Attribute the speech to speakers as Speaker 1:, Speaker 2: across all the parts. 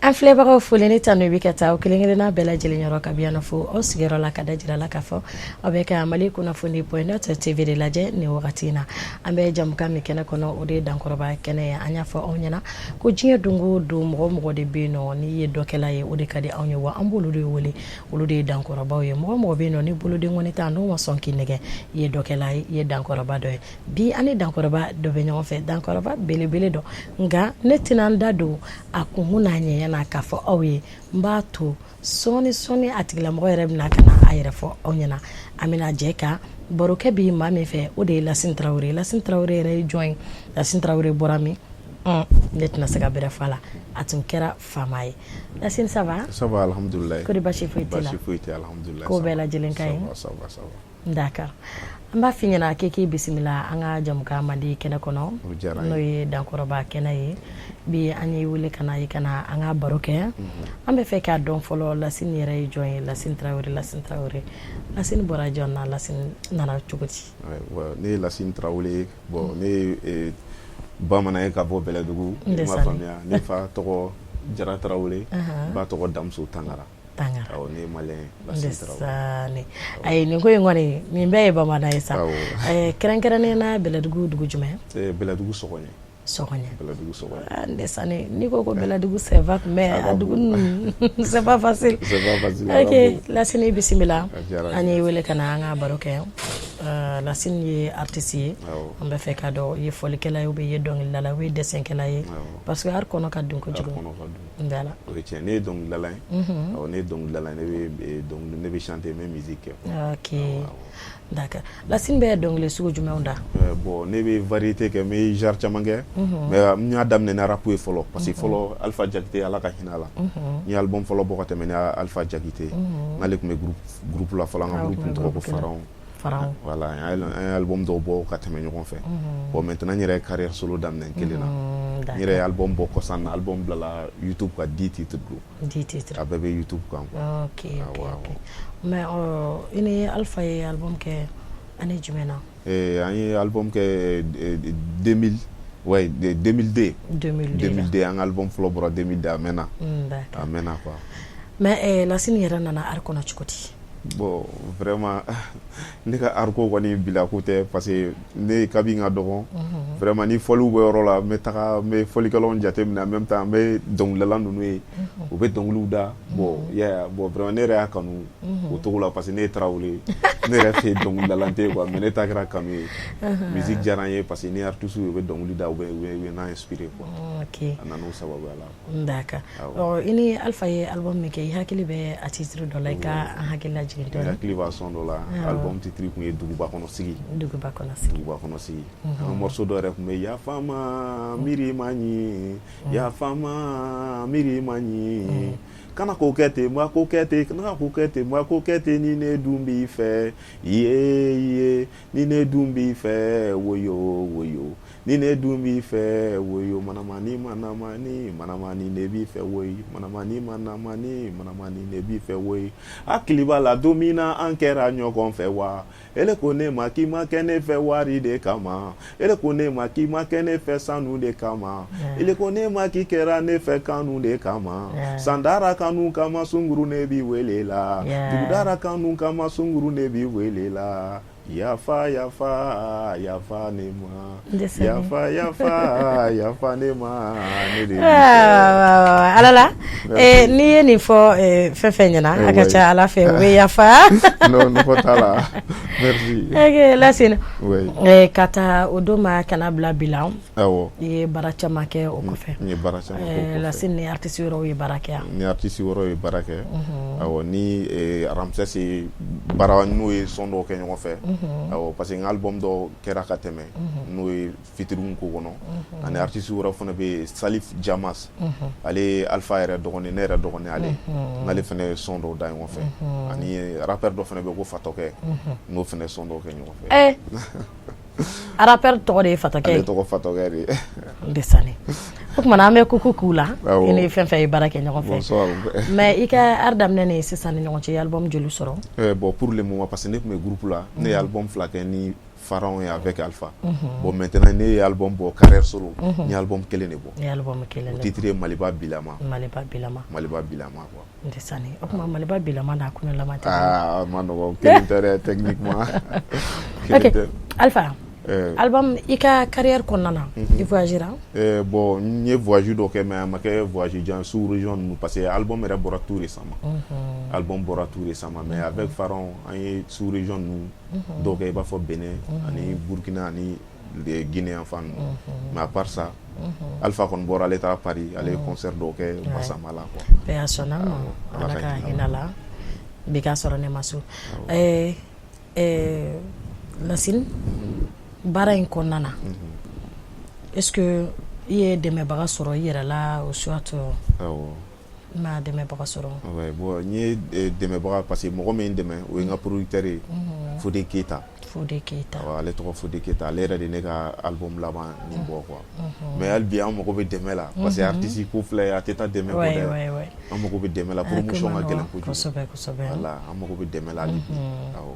Speaker 1: An filɛbagaw foli ni tanu bɛ ka taa aw kelen-kelenna bɛɛ lajɛlen yɔrɔ kabi yan fo aw sigiyɔrɔ la ka da jira la k'a fɔ aw bɛ ka Mali kunnafoni point net TV de lajɛ nin wagati in na. An bɛ jamukan min kɛnɛ kɔnɔ, o de ye Dankɔrɔba kɛnɛ ye. An y'a fɔ aw ɲɛna ko diɲɛ don o don, mɔgɔ mɔgɔ de bɛ yen nɔ n'i ye dɔkɛla ye, o de ka di anw ye, wa an b'olu de wele, olu de ye dankɔrɔbaw ye. Mɔgɔ mɔgɔ bɛ yen nɔ ni bolodenkɔni ta n'o ma sɔn k'i nɛgɛ, i ye dɔkɛla ye, i ye dankɔrɔba dɔ ye. Bi an ni dankɔrɔba dɔ bɛ ɲɔgɔn fɛ, dankɔrɔba belebele dɔ, nka ne tɛna n da don a kunkun n'a ɲɛɲɛ na k'a fɔ aw ye. N b'a to sɔɔni sɔɔni, a tigilamɔgɔ yɛrɛ bɛna ka na a yɛrɛ fɔ aw ɲɛna. An bɛna jɛ ka barokɛ bi maa min fɛ, o de ye Lasine Tarawele. Lasine Tarawele yɛrɛ ye jɔn ye? Lasine Tarawele bɔra min? Ne tɛna se ka bɛrɛ fɔ a la, a tun kɛra faama ye. Lasine, ça va?
Speaker 2: Ça va, alhamdulilayi.
Speaker 1: Kɔri basi foyi t'i la?
Speaker 2: Basi foyi tɛ, alhamdulilayi.
Speaker 1: Ko bɛɛ lajɛlen ka ɲi?
Speaker 2: Ça va, ça va.
Speaker 1: D'accord, an b'a f'i ɲɛna k'e k'i bisimila an ka jamukan mandi kɛnɛ kɔnɔ,
Speaker 2: O diyara n ye.
Speaker 1: n'o ye Dankɔrɔba kɛnɛ ye. Bi an y'i wele ka na i ka na an ka baro kɛ. An bɛ fɛ k'a dɔn fɔlɔ, Lasine yɛrɛ ye jɔn ye? Lasine Tarawele, Lasine Tarawele, Lasine bɔra jɔn na? Lasine nana cogo di?
Speaker 2: Ouais, ne ye Lasine Tarawele ye. Bon, ne ye bamanan ye ka bɔ Bɛlɛdugu. I m'a faamuya? Ne fa tɔgɔ Jara Tarawele, ba tɔgɔ Damuso Tangara.
Speaker 1: Tangara.
Speaker 2: Awɔ, ne ye malien ye, Lasine Tarawele.
Speaker 1: Ndesanni, ayi, nin ko in kɔni, nin bɛɛ ye bamanan ye sa.
Speaker 2: Awɔ.
Speaker 1: Kɛrɛnkɛrɛnnen na, Bɛlɛdugu dugu jumɛn?
Speaker 2: Bɛlɛdugu Sɔgɔɲɛ.
Speaker 1: Sɔgɔɲɛ.
Speaker 2: Bɛlɛdugu Sɔgɔɲɛ.
Speaker 1: Ah, ndesanni, n'i ko ko Bɛlɛdugu, c'est vague, mais
Speaker 2: A ka
Speaker 1: a dugu
Speaker 2: bon.
Speaker 1: ninnu, c'est pas facile.
Speaker 2: C'est pas facile, a ka
Speaker 1: Ok.
Speaker 2: bon.
Speaker 1: Lasine, bisimila.
Speaker 2: A diyara n
Speaker 1: An
Speaker 2: ye.
Speaker 1: ye wele ka na an ka baro kɛ. Lasine ye artiste ye.
Speaker 2: Awɔ.
Speaker 1: An bɛ fɛ k'a dɔn, i ye fɔlikɛla ye ou bien i ye dɔnkilidala ye ou bien i ye dessin-kɛla ye?
Speaker 2: Awɔ.
Speaker 1: Parce que art kɔnɔ ka dun
Speaker 2: A
Speaker 1: kojugu.
Speaker 2: kɔnɔ ka dun.
Speaker 1: Voilà.
Speaker 2: O ye tiɲɛ, ne ye dɔnkilidala ye. Awɔ, ne ye dɔnkilidala ye, ne bɛ dɔnkili, ne bɛ chanter, n bɛ musique kɛ.
Speaker 1: Ok.
Speaker 2: Awɔ.
Speaker 1: D'accord, Lasine bɛ dɔnkili sugu jumɛnw da?
Speaker 2: Bon, ne bɛ variété kɛ, n bɛ genre caman kɛ, mais n y'a daminɛ ni rap ye fɔlɔ, parce que fɔlɔ Alpha Jakite, Ala ka hinɛ a la, n ye album fɔlɔ bɔ ka tɛmɛ ni Alpha Jakite, n'ale tun bɛ groupe la fɔlɔ, an ka
Speaker 1: Aw
Speaker 2: groupe
Speaker 1: tun bɛ
Speaker 2: tun tɔgɔ ko
Speaker 1: groupe kelen.
Speaker 2: Pharaon.
Speaker 1: Pharaon.
Speaker 2: Voilà, an ye album dɔw bɔ ka tɛmɛ ɲɔgɔn fɛ. Bon, maintenant n yɛrɛ ye carrière solo daminɛ n kelen na. N yɛrɛ ye album bɔ kɔsan na, album bilala YouTube kan, 10 titres don.
Speaker 1: 10 titres.
Speaker 2: A bɛɛ bɛ YouTube kan quoi.
Speaker 1: Ok, ok. Mais i ni Alpha ye album kɛ année jumɛn na?
Speaker 2: An ye album kɛ 2000, ouais, 2002.
Speaker 1: 2002 la.
Speaker 2: 2002, an ka album fɔlɔ bɔra 2002, a mɛnna. A mɛnna quoi.
Speaker 1: Mais Lasine yɛrɛ nana art kɔnɔ cogo di?
Speaker 2: Bon, vraiment, ne ka art ko kɔni bila ko tɛ, parce que ne kabi n ka dɔgɔn, vraiment, ni fɔliw bɛ yɔrɔ la, n bɛ taga, n bɛ fɔlikɛlaw jateminɛ, en même temps n bɛ dɔnkilidala ninnu ye, u bɛ dɔnkiliw da. Bon, i y'a ye, bon, vraiment, ne yɛrɛ y'a kanu o cogo la, parce que ne ye Tarawele ye, ne yɛrɛ fɛ yen dɔnkilidala tɛ yen quoi, mais ne ta kɛra kanu ye. Musique diyara n ye, parce que ni artistes u bɛ dɔnkili da, u bɛ n'an inspiré quoi. A nana o sababuya la.
Speaker 1: D'accord.
Speaker 2: Awɔ.
Speaker 1: Ɔ, i ni Alpha ye album min kɛ, i hakili bɛ a titre dɔ la? I ka an hakili lajigin
Speaker 2: Ne
Speaker 1: dɔɔni.
Speaker 2: hakili b'a son dɔ la, album titre tun ye Duguba kɔnɔ sigi.
Speaker 1: Duguba kɔnɔ sigi.
Speaker 2: Duguba kɔnɔ sigi. An ka morceau dɔ yɛrɛ tun bɛ yafa ma miiri ma ɲi, yafa ma miiri ma ɲi, kana ko kɛ ten, ma ko kɛ ten, kana ko kɛ ten, ma ko kɛ ten, ni ne dun b'i fɛ iye iye, ni ne dun b'i fɛ woyo woyo, ni ne dun b'i fɛ woyo, manamani manamani manamani, ne b'i fɛ woyi, manamani manamani manamani, ne b'i fɛ woyi. Hakili b'a la don min na an kɛra ɲɔgɔn fɛ wa, ele ko ne ma k'i ma kɛ ne fɛ wari de kama, ele ko ne ma k'i ma kɛ ne fɛ sanu de kama, ele ko ne ma k'i kɛra ne fɛ kanu de kama, sandara kanu kama, sunguru ne b'i wele la, dugudara kanu kama, sunguru ne b'i wele la, yafa yafa yafa ne ma, yafa yafa yafa ne ma, ne de b'i fɛ.
Speaker 1: Ala la, n'i ye nin fɔ fɛn fɛn ɲɛna, a ka ca Ala fɛ u bɛ yafa.
Speaker 2: Non, nafa t'a la, merci.
Speaker 1: Ok, Lasine.
Speaker 2: Oui.
Speaker 1: Ka taa o don ma kana bila bi la,
Speaker 2: Awɔ.
Speaker 1: i ye baara caman kɛ o kɔfɛ.
Speaker 2: N ye baara caman kɛ o kɔfɛ.
Speaker 1: Lasine ni artiste wɛrɛw ye baara kɛ yan?
Speaker 2: Ni artiste wɛrɛw ye baara kɛ, awɔ, ni Ramsès ye baara, n'o ye son dɔw kɛ ɲɔgɔn fɛ. Awɔ, parce que n ka album dɔw kɛra ka tɛmɛ, n'o ye featuring ko kɔnɔ, ani artiste wɛrɛ fana bɛ yen, Salif Jamas, ale ye Alpha yɛrɛ dɔgɔnin, ne yɛrɛ dɔgɔnin ale, n'ale fana ye son dɔw da ɲɔgɔn fɛ, ani rappeur dɔ fana bɛ yen ko Fatɔkɛ, n'o fana ye son dɔw kɛ ɲɔgɔn fɛ.
Speaker 1: Rappeur tɔgɔ de ye Fatɔkɛ
Speaker 2: Ale
Speaker 1: ye?
Speaker 2: tɔgɔ Fatɔkɛ de ye.
Speaker 1: Ndesani, o tuma na an bɛ kuku k'u la.
Speaker 2: Awɔ.
Speaker 1: I ni fɛn fɛn ye baara kɛ ɲɔgɔn fɛ.
Speaker 2: Bonsoir.
Speaker 1: Mais i ka art daminɛ ni sisan ni ɲɔgɔn cɛ, i ye album joli sɔrɔ?
Speaker 2: Bon, pour le moment, parce que ne tun bɛ groupe la, ne ye album fila kɛ ni Pharaon ye avec Alpha. Bon, maintenant ne ye album bɔ carrière solo, n ye album kelen de bɔ.
Speaker 1: Ni album kelen.
Speaker 2: O titre ye Maliba Bilama.
Speaker 1: Maliba Bilama.
Speaker 2: Maliba Bilama quoi.
Speaker 1: N tɛ sani o tuma, Maliba Bilama n'a kunulama tɛ.
Speaker 2: Ah, a ma nɔgɔn, kelen tɛ dɛ, techniquement.
Speaker 1: Ok Alpha, album, i ka carrière kɔnɔna na, i voyagera?
Speaker 2: Bon, n ye voyage dɔ kɛ, mais a ma kɛ voyage jan, sous région ninnu, parce que album yɛrɛ bɔra tout récemment. Album bɔra tout récemment, mais avec Pharaon an ye sous région ninnu dɔw kɛ, i b'a fɔ Benin ani Burkina ani Guinée yan fan ninnu. Mais à part ça, Alpha kɔni bɔra, ale taara Paris, ale ye concert dɔw kɛ Basama la quoi.
Speaker 1: Paix à son âme.
Speaker 2: Awɔ,
Speaker 1: Ala ka
Speaker 2: hinɛ
Speaker 1: hinɛ la, bi k'a sɔrɔ ne ma so. Lasine, baara in kɔnɔna na, est-ce que i ye dɛmɛbaga sɔrɔ i yɛrɛ la o, soit i ma dɛmɛbaga sɔrɔ?
Speaker 2: Ouais, bon, n ye dɛmɛbaga, parce que mɔgɔ min dɛmɛ, o ye n ka producteur ye, Fode Keita.
Speaker 1: Fode Keita.
Speaker 2: Awɔ, ale tɔgɔ Fode Keita, ale yɛrɛ de ne ka album laban nin bɔ quoi. Mais hali bi an mago bɛ dɛmɛ la, parce que artiste ko filɛ, a tɛ taa dɛmɛ kɔ dɛ. An mago bɛ dɛmɛ la, promotion ka gɛlɛn kojugu.
Speaker 1: Kosɛbɛ kosɛbɛ.
Speaker 2: Voilà, an mago bɛ dɛmɛ la hali bi, awɔ.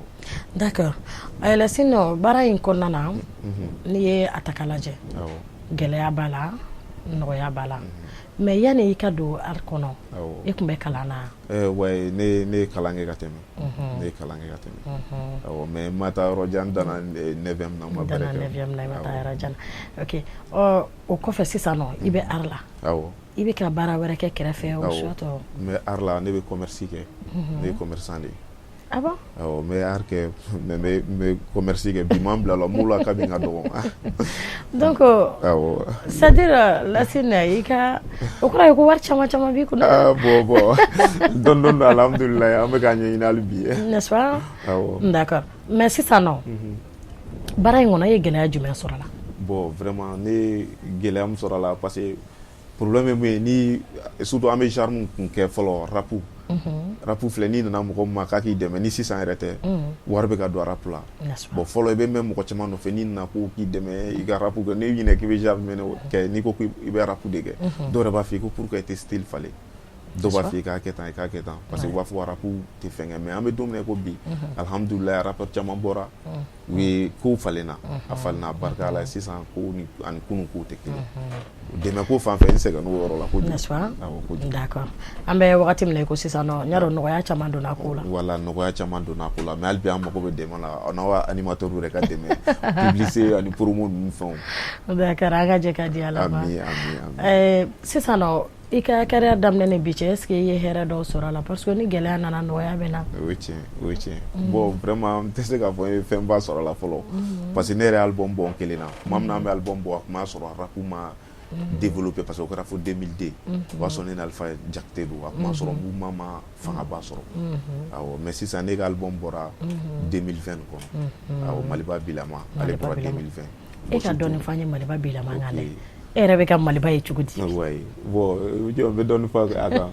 Speaker 1: D'accord. Lasine, baara in kɔnɔna na, n'i ye a ta k'a lajɛ, gɛlɛya b'a la, nɔgɔya b'a la, mais yanni i ka don art kɔnɔ, i tun bɛ kalan na?
Speaker 2: Ouais, ne ye kalan kɛ ka tɛmɛ, ne ye kalan kɛ ka tɛmɛ, awɔ, mais n ma taa yɔrɔ jan, n danna 9e na, n ma
Speaker 1: danna
Speaker 2: bɛrɛ kɛ.
Speaker 1: 9e na, i ma taa yɔrɔ jan na. Ok, ɔ o kɔfɛ sisan nɔ, i bɛ art la, i bɛ ka baara wɛrɛ kɛ kɛrɛfɛ o, soit?
Speaker 2: N bɛ art la, ne bɛ commerce kɛ, ne ye commerçant de ye.
Speaker 1: Ah bon?
Speaker 2: Awɔ, n bɛ art kɛ, mais n bɛ commerce kɛ. Bi m'an bila la, n b'o la kabi n ka dɔgɔ.
Speaker 1: Donc c'est à dire, Lasine, i ka o kɔrɔ ye ko wari caman caman b'i kun.
Speaker 2: Ah bon, dɔɔni dɔɔni, alhamdulilayi, an bɛ k'a ɲɛɲini hali bi.
Speaker 1: N'est-ce pas?
Speaker 2: Awɔ.
Speaker 1: D'accord, mais sisan nɔ, baara in kɔnɔ, i ye gɛlɛya jumɛn sɔrɔ a la?
Speaker 2: Bon, vraiment, ne ye gɛlɛya min sɔrɔ a la, parce que problème ye mun ye, ni surtout an bɛ genre mun kun kɛ fɔlɔ, rap. Rap filɛ, n'i nana mɔgɔ min ma k'a k'i dɛmɛ, ni sisan yɛrɛ tɛ, wari bɛ ka don rap la. Bon, fɔlɔ i bɛ mɛn mɔgɔ caman nɔfɛ, n'i nana ko k'i dɛmɛ i ka rap kɛ, n'i ɲinɛ k'i bɛ genre jumɛn kɛ, n'i ko k'i bɛ rap de kɛ, dɔw yɛrɛ b'a fɔ i ko pourquoi i tɛ style falen, dɔw b'a fɔ i k'a kɛ tan, i k'a kɛ tan, parce que u b'a fɔ rap tɛ fɛn kɛ. Mais an bɛ don min na i ko bi, alhamdulilayi, rappeur caman bɔra, u ye kow falenna, a falenna, a barika la. Sisan kow ni ani kunun kow tɛ kelen. Dɛmɛ ko fan fɛ, n sɛgɛn n'o yɔrɔ la kojugu.
Speaker 1: N'est-ce pas?
Speaker 2: Awɔ, kojugu.
Speaker 1: D'accord, an bɛ wagati min na i ko sisan nɔ, n y'a dɔn nɔgɔya caman donna ko la.
Speaker 2: Voilà, nɔgɔya caman donna ko la, mais hali bi an mago bɛ dɛmɛ la, n'aw animateur yɛrɛ ka dɛmɛ, publicité ani promo ninnu fɛnw.
Speaker 1: D'accord, an ka jɛ ka di Ala ma.
Speaker 2: Ami, ami, ami.
Speaker 1: Sisan nɔ, i ka carrière daminɛ ni bi cɛ, est ce que i ye hɛrɛ dɔw sɔrɔ a la? Parce que ni gɛlɛya nana, nɔgɔya bɛ na.
Speaker 2: O ye tiɲɛ, o ye tiɲɛ. Bon, vraiment, n tɛ se k'a fɔ n ye fɛnba sɔrɔ a la fɔlɔ, parce que ne yɛrɛ ye album bɔ n kelen na. Tuma min na an bɛ album bɔ, a tun b'a sɔrɔ rap ma développé, parce que o kɛra fo 2002, o y'a sɔrɔ ne ni Alpha Jakite don, a tun b'a sɔrɔ mouvement ma fangaba sɔrɔ. Awɔ, mais sisan ne ka album bɔra 2020 kɔnɔ. Awɔ, Maliba Bilama, ale bɔra 2020.
Speaker 1: E ka dɔɔni fɔ an ye Maliba Bilama kan dɛ, e yɛrɛ bɛ ka Maliba ye cogo di?
Speaker 2: Ouais, bon, jɔ n bɛ dɔɔni fɔ a kan.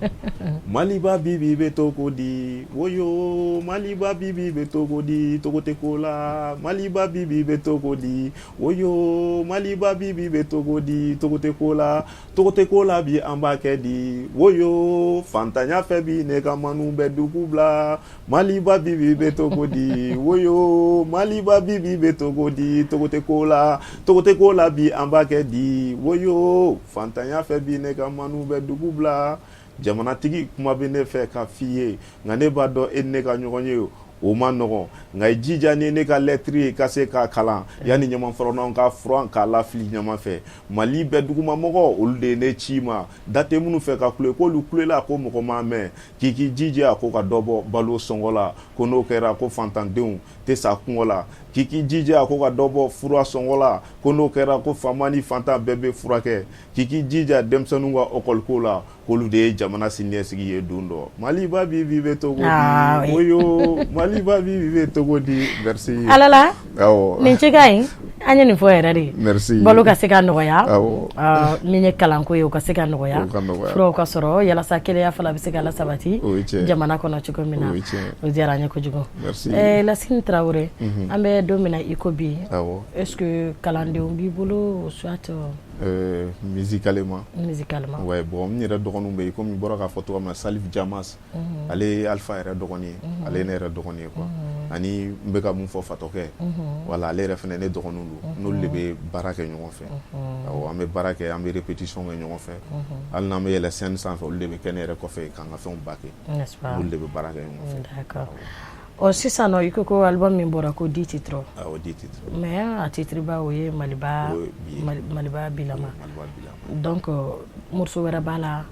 Speaker 2: Maliba bibi bɛ togo di, woyo, Maliba bibi bɛ togo di, togo tɛ ko la. Maliba bibi bɛ togo di, woyo, Maliba bibi bɛ togo di, togo tɛ ko la, togo tɛ ko la. Bi an b'a kɛ di, woyo, fantanya fɛ bi ne ka manu bɛ dugu bila. Maliba bibi bɛ togo di, woyo, Maliba bibi bɛ togo di, togo tɛ ko la, togo tɛ ko la. Bi an b'a kɛ di, woyo, fantanya fɛ bi ne ka manu bɛ dugu bila. Jamanatigi, kuma bɛ ne fɛ ka f'i ye, nka ne b'a dɔn e ni ne ka ɲɔgɔn ye o ma nɔgɔn, nka i jija ni ne ka lɛtiri ye ka se k'a kalan yanni ɲamanfɔrɔnnaw ka furan k'a lafili ɲaman fɛ. Mali bɛɛ dugumamɔgɔ, olu de ye ne ci ma, da tɛ minnu fɛ ka kule, k'olu kulela ko mɔgɔ m'a mɛn, k'i k'i jija ko ka dɔ bɔ balo sɔngɔ la, ko n'o kɛra ko fantandenw tɛ sa kungɔ la, k'i k'i jija ko ka dɔ bɔ fura sɔngɔ la, ko n'o kɛra ko faama ni fantan bɛɛ bɛ furakɛ, k'i k'i jija denmisɛnninw ka ɔkɔliko la, k'olu de ye jamana siniɲɛsigi ye don dɔ. Maliba bi bi bɛ togo di, woyo, Maliba bi bi bɛ togo di. Merci.
Speaker 1: Ala la.
Speaker 2: Awɔ.
Speaker 1: Nin cikan in, an ye nin fɔ yɛrɛ de.
Speaker 2: Merci.
Speaker 1: Balo ka se ka nɔgɔya.
Speaker 2: Awɔ.
Speaker 1: Min ye kalanko ye, o ka se ka nɔgɔya.
Speaker 2: O ka nɔgɔya.
Speaker 1: Furaw ka sɔrɔ yalasa kɛnɛya fana bɛ se ka lasabati
Speaker 2: O ye tiɲɛ.
Speaker 1: jamana kɔnɔ cogo min na.
Speaker 2: O ye tiɲɛ.
Speaker 1: O diyara an ye kojugu.
Speaker 2: Merci.
Speaker 1: Lasine Tarawele, an bɛ don min na i ko bi,
Speaker 2: Awɔ.
Speaker 1: est ce que kalandenw b'i bolo, soit?
Speaker 2: Musicalement.
Speaker 1: Musicalement.
Speaker 2: Ouais, bon, n yɛrɛ dɔgɔninw bɛ yen, komi n bɔra k'a fɔ cogoya min na, Salif Jamas, ale ye Alpha yɛrɛ dɔgɔnin ye, ale ye ne yɛrɛ dɔgɔnin ye quoi. Ani n bɛ ka mun fɔ, Fatɔkɛ, voilà, ale yɛrɛ fana ne dɔgɔnin don, n'olu de bɛ baara kɛ ɲɔgɔn fɛ. Awɔ, an bɛ baara kɛ, an bɛ répétition kɛ ɲɔgɔn fɛ. Hali n'an bɛ yɛlɛ scène sanfɛ, olu de bɛ kɛ ne yɛrɛ kɔfɛ k'an ka fɛnw baquer.
Speaker 1: N'est-ce pas?
Speaker 2: Olu de bɛ baara kɛ ɲɔgɔn fɛ.
Speaker 1: D'accord. Ɔ, sisan nɔ, i ko ko album min bɔra ko 10 titres.
Speaker 2: Awɔ, 10 titres.
Speaker 1: Mais a titre ba, o ye Maliba.
Speaker 2: O ye bi ye.
Speaker 1: Maliba bilama.
Speaker 2: Maliba bilama.
Speaker 1: Donc morceau wɛrɛ b'a la?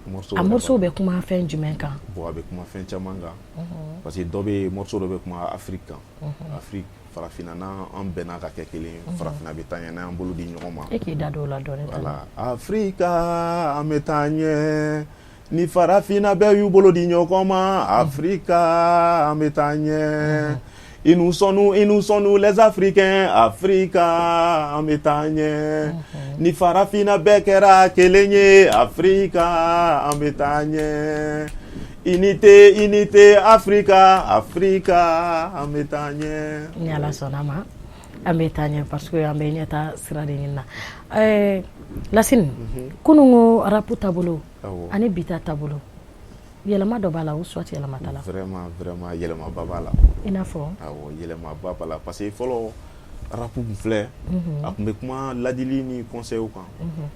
Speaker 2: Morceau
Speaker 1: A
Speaker 2: wɛrɛ
Speaker 1: morceau
Speaker 2: b'a la.
Speaker 1: bɛ kuma fɛn jumɛn kan?
Speaker 2: Bon, a bɛ kuma fɛn caman kan, parce que dɔ bɛ yen, morceau dɔ bɛ kuma Afrique kan, Afrique, farafinna, n'an an bɛnna ka kɛ kelen ye, farafinna bɛ taa ɲɛ n'an bolo di ɲɔgɔn ma.
Speaker 1: E k'i da don o la dɔɔni tan.
Speaker 2: Voilà, Afrika, an bɛ taa ɲɛ ni farafinna bɛɛ y'u bolo di ɲɔgɔn ma. Afrika, an bɛ taa ɲɛ. Unissons-nous, unissons-nous les Africains. Afrika, an bɛ taa ɲɛ ni farafinna bɛɛ kɛra kelen ye. Afrika, an bɛ taa ɲɛ. Unité, unité Afrika. Afrika, an bɛ taa ɲɛ.
Speaker 1: Ni Ala sɔnna ma, an bɛ taa ɲɛ, parce que an bɛ ɲɛta sira de ɲini na. Lasine, kunun ko rap taabolo ani bi ta taabolo, yɛlɛma dɔ b'a la ou soit yɛlɛma t'a la?
Speaker 2: Vraiment, vraiment, yɛlɛmaba b'a la.
Speaker 1: I n'a fɔ?
Speaker 2: Awɔ, yɛlɛmaba b'a la, parce que fɔlɔ rap kun filɛ, a tun bɛ kuma ladili ni conseil kan,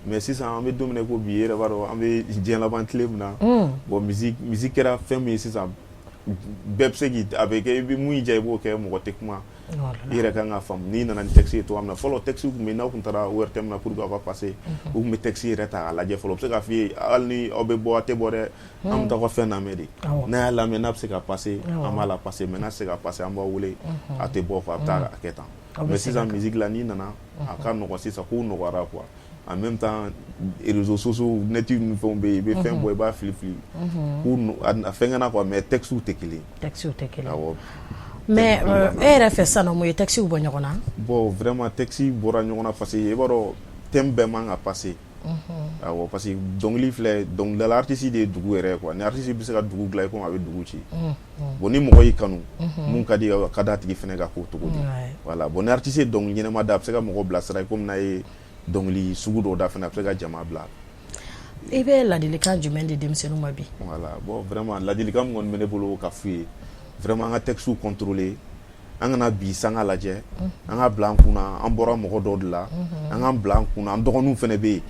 Speaker 2: mais sisan, an bɛ don min na i ko bi, i yɛrɛ b'a dɔn an bɛ diɲɛ laban tile min na. Bon, musique kɛra fɛn min ye sisan, bɛɛ bɛ se k'i a bɛ kɛ, i bɛ mun y'i diya i b'o kɛ, mɔgɔ tɛ kuma. I yɛrɛ kan ka faamu n'i nana ni texte ye cogoya min na. Fɔlɔ texte tun bɛ yen, n'aw tun taara ORTM na pour que aw ka passer, u tun bɛ texte yɛrɛ ta k'a lajɛ fɔlɔ. U bɛ se k'a f'i ye hali ni aw bɛ bɔ, aw tɛ bɔ dɛ, an bɛ taa aw ka fɛn lamɛn de. N'a y'a lamɛn, n'a bɛ se ka passer, an b'a la passer, mais n'a tɛ se ka passer, an b'aw wele, a tɛ bɔ quoi, a bɛ taa a kɛ tan. Mais sisan, musique la, n'i nana, a ka nɔgɔn sisan, kow nɔgɔyara quoi. En même temps, réseaux sociaux, net ni fɛnw bɛ yen, i bɛ fɛn bɔ, i b'a fili fili, k'u a fɛngɛnna quoi, mais textes tɛ kelen ye.
Speaker 1: Textes tɛ kelen.
Speaker 2: Awɔ.
Speaker 1: Mais e yɛrɛ fɛ sisan nɔ, mun ye textes bɔ ɲɔgɔn na?
Speaker 2: Bon, vraiment, texte bɔra ɲɔgɔn na parce que i b'a dɔn, thème bɛɛ man ka passer. Awɔ, parce que dɔnkili filɛ, dɔnkilidala, artiste de ye dugu yɛrɛ ye quoi. Ni artiste bɛ se ka dugu dilan i komi a bɛ dugu ci. Bon, ni mɔgɔ y'i kanu, mun ka di, a ka d'a tigi fana ka k'o cogo di. Voilà, bon, ni artiste ye dɔnkili ɲɛnama da, a bɛ se ka mɔgɔ bilasira i komi n'a ye dɔnkili sugu dɔw da fana, a bɛ se ka jama bila.
Speaker 1: I bɛ ladilikan jumɛn di denmisɛnninw ma bi?
Speaker 2: Voilà, bon, vraiment, ladilikan min kɔni bɛ ne bolo ka f'u ye, vraiment, an ka textes contrôler, an kana bi sanga lajɛ, an ka bila an kunna an bɔra mɔgɔ dɔw de la, an k'an bila an kunna an dɔgɔninw fana bɛ yen,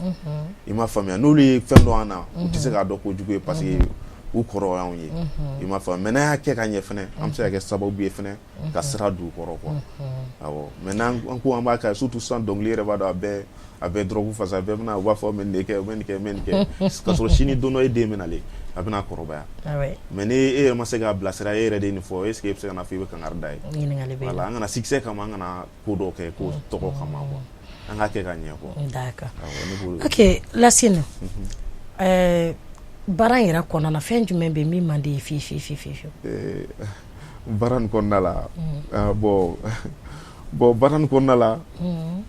Speaker 2: i m'a faamuya, n'olu ye fɛn dɔn an na, u tɛ se k'a dɔn kojugu ye, parce que u kɔrɔ y'anw ye, i m'a faamuya. Mais n'an y'a kɛ ka ɲɛ fana, an bɛ se ka kɛ sababu ye fana ka sira don u kɔrɔ quoi. Awɔ, mais n'an ko an b'a kɛ, surtout sisan, dɔnkili yɛrɛ b'a dɔn, a bɛɛ drogue fasa, a bɛɛ bɛna, u b'a fɔ n bɛ nin de kɛ, n bɛ nin kɛ, n bɛ nin kɛ, k'a sɔrɔ sini don dɔ e den bɛ nalen, a bɛna kɔrɔbaya, mais ni e yɛrɛ ma se k'a bilasira, e yɛrɛ de ye nin fɔ, est ce que e bɛ se ka na fɔ i bɛ kangari da ye?
Speaker 1: Ɲininkali bɛ yen.
Speaker 2: Voilà, an kana succès kama, an kana ko dɔw kɛ ko tɔgɔ kama quoi, an k'a kɛ ka ɲɛ quoi.
Speaker 1: D'accord.
Speaker 2: Awɔ, ne b'o.
Speaker 1: Ok, Lasine, baara in yɛrɛ kɔnɔna na, fɛn jumɛn bɛ min man di ye fiye fiye fiye fiye?
Speaker 2: Baara nin kɔnɔna la, bon, baara nin kɔnɔna la,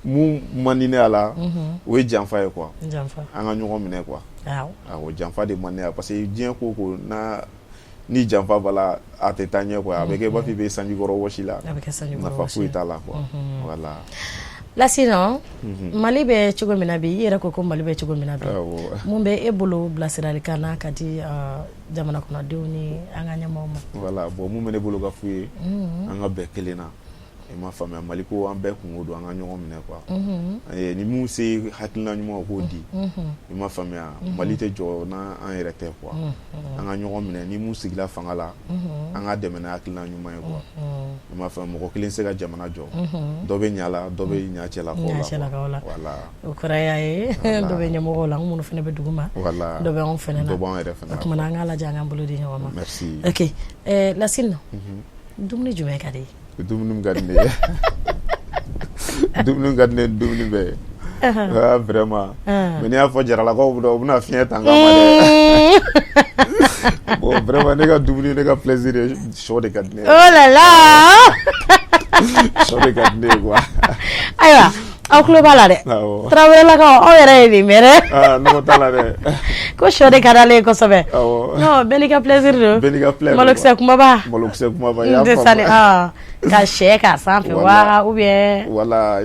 Speaker 2: mun man di ne a la, o ye janfa ye quoi.
Speaker 1: Janfa.
Speaker 2: An ka ɲɔgɔn minɛ quoi. Awɔ, janfa de man di ne ye, parce que diɲɛ ko ko n'a ni janfa b'a la, a tɛ taa ɲɛ quoi, a bɛ kɛ i b'a fɔ i bɛ sanji kɔrɔ wɔsi la.
Speaker 1: A bɛ kɛ sanji kɔrɔ
Speaker 2: nafa
Speaker 1: wɔsi.
Speaker 2: Foyi t'a la quoi, voilà.
Speaker 1: Lasine, Mali bɛ cogo min na bi, i yɛrɛ ko ko Mali bɛ cogo min na bi, mun bɛ e bolo bilasiralikan na ka di jamana kɔnɔdenw ni an ka ɲɛmaaw ma?
Speaker 2: Voilà, bon, mun bɛ ne bolo ka f'u ye, an ka bɛn kelen na, i m'a faamuya, Mali ko an bɛɛ kungo don, an ka ɲɔgɔn minɛ quoi. Ni mun se hakilina ɲuman, o k'o di, i m'a faamuya. Mali tɛ jɔ n'an an yɛrɛ tɛ quoi. An ka ɲɔgɔn minɛ, ni mun sigila fanga la, an ka dɛmɛ n'a hakilina ɲuman ye quoi, i m'a faamuya. Mɔgɔ kelen tɛ se ka jamana jɔ, dɔ bɛ ɲa la, dɔ bɛ ɲa cɛlakaw
Speaker 1: Ɲa
Speaker 2: la.
Speaker 1: cɛlakaw la.
Speaker 2: Voilà.
Speaker 1: O kɔrɔ y'a ye, dɔ bɛ ɲɛmɔgɔw la, minnu fana bɛ dugu ma, dɔ bɛ anw fana na.
Speaker 2: Dɔ b'an yɛrɛ fana.
Speaker 1: O tuma na, an k'a lajɛ an k'an bolo di ɲɔgɔn ma.
Speaker 2: Merci.
Speaker 1: Ok, Lasine, dumuni jumɛn ka di ye?
Speaker 2: Dumuni min ka di ne ye, dumuni ka di ne ye, dumuni bɛɛ ye. Ah, vraiment, mais n'i y'a fɔ jaralakaw bɛ u bɛna fiɲɛ ta n kama dɛ. Bon, vraiment, ne ka dumuni, ne ka plaisir ye, sɔ de ka di ne ye.
Speaker 1: Oh là là!
Speaker 2: Sɔ de ka di ne ye quoi.
Speaker 1: Ayiwa, Aw tulo b'a la dɛ, tarawelelakaw, aw yɛrɛ ye nin mɛn dɛ.
Speaker 2: Nɔgɔ t'a la dɛ.
Speaker 1: Ko sɔ de ka d'ale ye kosɛbɛ. Non, bɛɛ n'i ka plaisir don.
Speaker 2: Bɛɛ n'i ka plaisir.
Speaker 1: Malokisɛ kunbaba.
Speaker 2: Malokisɛ kunbaba, i y'a faamu.
Speaker 1: Ka sɛ k'a sanfɛ wa ou bien.
Speaker 2: Voilà,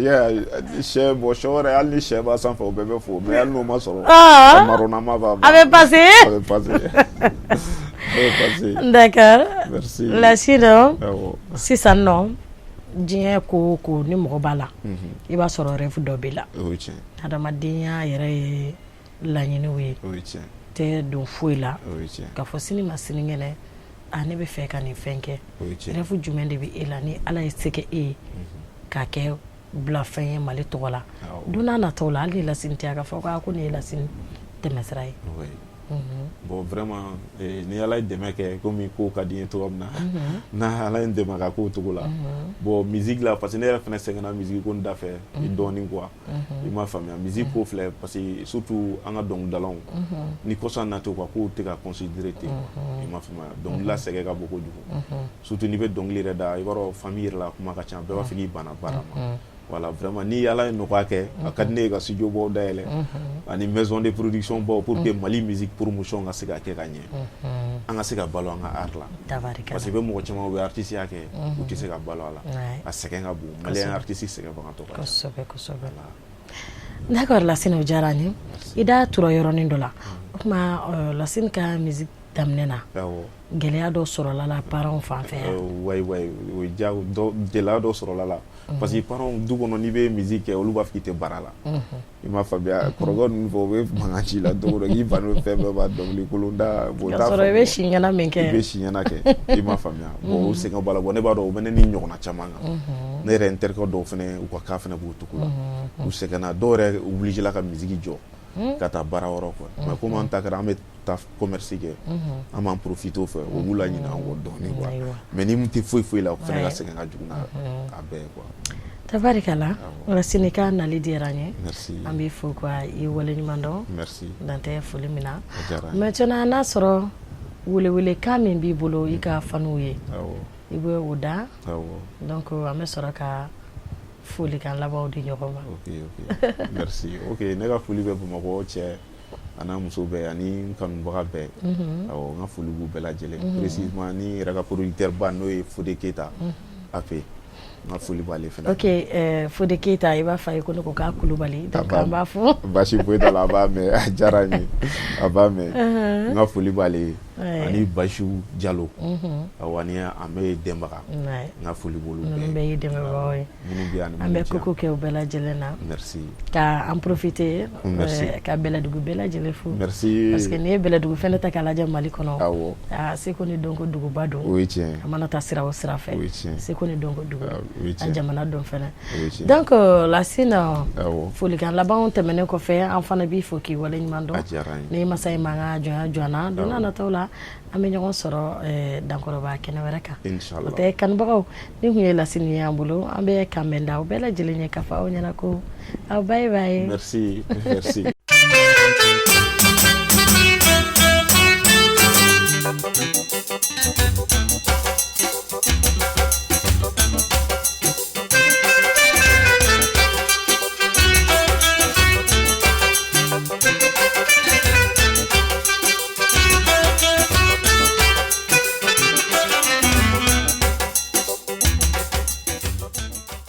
Speaker 2: sɛ, bon, sɛ yɛrɛ, hali ni sɛ b'a sanfɛ, o bɛɛ bɛ fo, mais hali n'o ma sɔrɔ, a marronama b'a.
Speaker 1: A bɛ passer.
Speaker 2: A bɛ passer. A bɛ passer.
Speaker 1: D'accord.
Speaker 2: Merci.
Speaker 1: Lasine, sisan nɔ, diɲɛ ko o ko ni mɔgɔ b'a la, i b'a sɔrɔ rêve dɔ b'i la.
Speaker 2: O ye tiɲɛ.
Speaker 1: Adamadenya yɛrɛ ye laɲiniw ye.
Speaker 2: O ye tiɲɛ.
Speaker 1: Tɛ don foyi la.
Speaker 2: O ye tiɲɛ.
Speaker 1: K'a fɔ sini ma sinikɛnɛ, a ne bɛ fɛ ka nin fɛn kɛ.
Speaker 2: O ye tiɲɛ.
Speaker 1: Rêve jumɛn de bɛ e la ni Ala ye se kɛ e ye k'a kɛ bilafɛn ye Mali tɔgɔ la, don n'a nataw la, hali ni Lasine tɛ, a ka fɔ ko nin ye Lasine tɛmɛsira ye?
Speaker 2: Bon, vraiment, ni Ala ye dɛmɛ kɛ, komi ko ka di n ye cogo min na, n'a Ala ye n dɛmɛ ka k'o cogo la, bon, musique la, parce que ne yɛrɛ fana sɛgɛnna musique ko da fɛ dɔɔnin quoi, i m'a faamuya. Musique ko filɛ, parce que surtout an ka dɔnkilidalaw ni kɔsa na ten, u ka kow tɛ ka considérer ten, i m'a faamuya. Dɔnkilila sɛgɛn ka bon kojugu, surtout n'i bɛ dɔnkili yɛrɛ da, i b'a dɔn famille yɛrɛ la kuma ka ca, bɛɛ b'a fɔ k'i banna baara ma. Voilà, vraiment, ni Ala ye nɔgɔya kɛ, a ka di ne ye ka studio baw dayɛlɛ ani maison de production baw pour que Mali musique promotion ka se ka kɛ ka ɲɛ, an ka se ka balo an ka art la, parce que i bɛ mɔgɔ caman, u bɛ artiste ya kɛ, u tɛ se ka balo a la, a sɛgɛn ka bon, malien artiste sɛgɛnbagatɔ ka ca.
Speaker 1: Kosɛbɛ kosɛbɛ. D'accord, Lasine, o diyara n ye. I da tura yɔrɔnin dɔ la, o tuma Lasine ka musique daminɛ na, gɛlɛya dɔ sɔrɔla la parents fan fɛ?
Speaker 2: Wayi wayi, o ye diyago, gɛlɛya dɔ sɔrɔla la, parce que parents du kɔnɔ, n'i bɛ musique kɛ, olu b'a fɔ k'i tɛ baara la, i m'a faamuya. Kɔrɔkɛ ninnu fɛ, u bɛ mankan ci la don o don k'i ban fɛn bɛɛ ma, dɔnkili kolon da.
Speaker 1: Bon, k'a sɔrɔ i bɛ si ɲɛna min kɛ.
Speaker 2: I bɛ si ɲɛna kɛ, i m'a faamuya. Bon, o sɛgɛn b'a la. Bon, ne b'a dɔn o bɛ ne ni ɲɔgɔnna caman kan. Ne yɛrɛ n terikɛ dɔw fana, u ka cas fana b'o cogo la, u sɛgɛnna, dɔw yɛrɛ obligé la ka musique jɔ ka taa baara wɛrɛ quoi. Mais komi an ta kɛra an bɛ taa commerce kɛ, an b'an profiter o fɛ, o b'u laɲinɛ an kɔ dɔɔnin quoi. Mais ni mun tɛ foyi foyi la, o fana ka sɛgɛn ka jugu n'a a bɛɛ ye quoi.
Speaker 1: Tabarikala, Lasine, ka nali diyara n ye.
Speaker 2: Merci.
Speaker 1: An b'i fo ka i waleɲuman dɔn.
Speaker 2: Merci.
Speaker 1: Dan tɛ foli min na. Maintenant, n'a sɔrɔ welewelekan min b'i bolo i ka faniw ye, i bɛ o da, donc an bɛ sɔrɔ ka folikan labanw di ɲɔgɔn ma.
Speaker 2: Ok, merci. Ok, ne ka foli bɛ Bamakɔ cɛ a n'a muso bɛɛ ani n kanubaga bɛɛ. Awɔ, n ka foli b'u bɛɛ lajɛlen, précisément ni yɛrɛ ka producteur ba, n'o ye Fode Keyita AP, n ka foli b'ale fana.
Speaker 1: Ok, Fode Keyita, i b'a fɔ a ye ko ne ko k'a Kulubali, donc an b'a fo.
Speaker 2: Baasi foyi t'a la, a b'a mɛn, a diyara n ye, a b'a mɛn. N ka foli b'ale ye ani Basiw Jalo, awɔ, ani Ame Denbaga, n ka foli b'olu bɛɛ.
Speaker 1: Ninnu bɛɛ y'i dɛmɛbagaw ye.
Speaker 2: Minnu bɛ yan.
Speaker 1: An bɛ koko kɛ u bɛɛ lajɛlen na.
Speaker 2: Merci.
Speaker 1: Ka an profiter ka Bɛlɛdugu bɛɛ lajɛlen fo.
Speaker 2: Merci.
Speaker 1: Parce que n'i ye Bɛlɛdugu fɛnɛ ta k'a lajɛ Mali kɔnɔ, aa, seko ni dɔnko duguba don.
Speaker 2: O ye tiɲɛ.
Speaker 1: A mana taa sira o sira fɛ,
Speaker 2: o ye tiɲɛ,
Speaker 1: seko ni dɔnko dugu,
Speaker 2: o ye tiɲɛ,
Speaker 1: a jamana don fɛnɛ.
Speaker 2: O ye tiɲɛ.
Speaker 1: Donc Lasine, folikan labanw tɛmɛnen kɔfɛ, an fana b'i fo k'i waleɲuman dɔn.
Speaker 2: A diyara n ye.
Speaker 1: Ni masa ye man ka jɔnya jɔ an na, don n'a nataw la, an bɛ ɲɔgɔn sɔrɔ dankɔrɔba kɛnɛ wɛrɛ kan.
Speaker 2: Inchallah.
Speaker 1: O tɛ kanubagaw ni tun ye Lasine ye an bolo, an bɛ kanbɛn da aw bɛɛ lajɛlen ye k'a fɔ aw ɲɛna ko aw bye bye.
Speaker 2: Merci, merci.